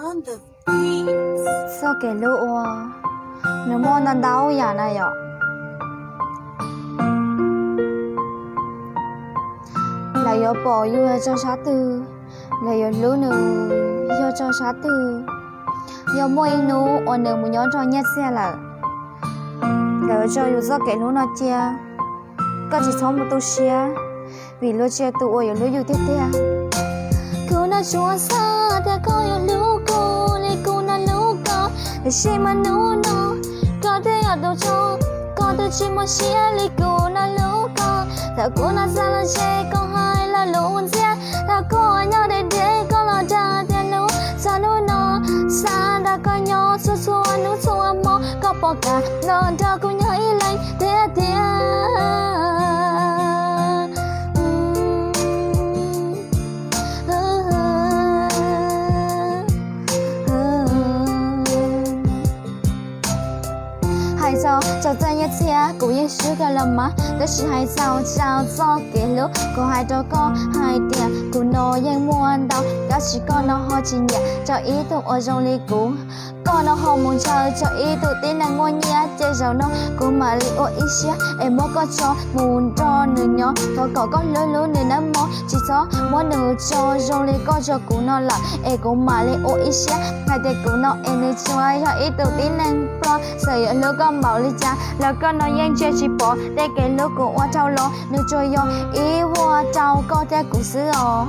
Txoj kev hlub uas nws muaj ntau ntau yam na yom. Lawv yuav pom yus yog tso sab twg, lawv yuav hlub nws yog tso sab twg. Yog muaj ib hnub uas nws mus nyob nrog Nyiaj Txiag lawm, lawv yuav tso yus txoj kev hlub no cia. Koj tsis txhob mus tu siab, vim luag tsis yog tus uas yuav hlub yus tiag tiag. Kuv no tsuas xav tias koj yuav hlub kuv li kuv no hlub koj, tiam sis mas hnub no koj twb yog tus tso, koj twb tsis muaj siab li kuv no hlub koj. Thaum kuv no xa los ntseg koj hais lo lus ntxias, thaum koj nyob deb deb koj los dag tias hlub, txog hnub no xav nrog koj nyob txhua txhua hnub txhua hmo, koj puas kam los nrog kuv nyob ib leeg thiab tiag. Hais txog txoj Nyiaj Txiag kuv yeej swb kawg los mas, tab sis hais txog txoj kev hlub kuv hais rau koj hais tias kuv no yeej muaj ntau, tab sis koj no ho tsis nyiam rau ib tug uas zoo li kuv. Koj no ho mus ntshaw rau ib tug tib neeg muaj nyiaj, ces zaum no kuv mam li ua ib siab es muab koj tso mus nrog nws nyob. Thov kom koj hlub hlub nws nawb mog, tsis txhob muab nws tso zoo li koj tso kuv no lawm, es kuv mam li ua ib siab hais tias kuv no es nws tsuas yog ib tug tib neeg ploj. Txawm yuav hlub koj npaum li cas los koj no yeej ntsia tsis pom tej kev hlub kuv ua dhau los, nws tsuas yog ib vuag rau koj thiab kuv xwb os.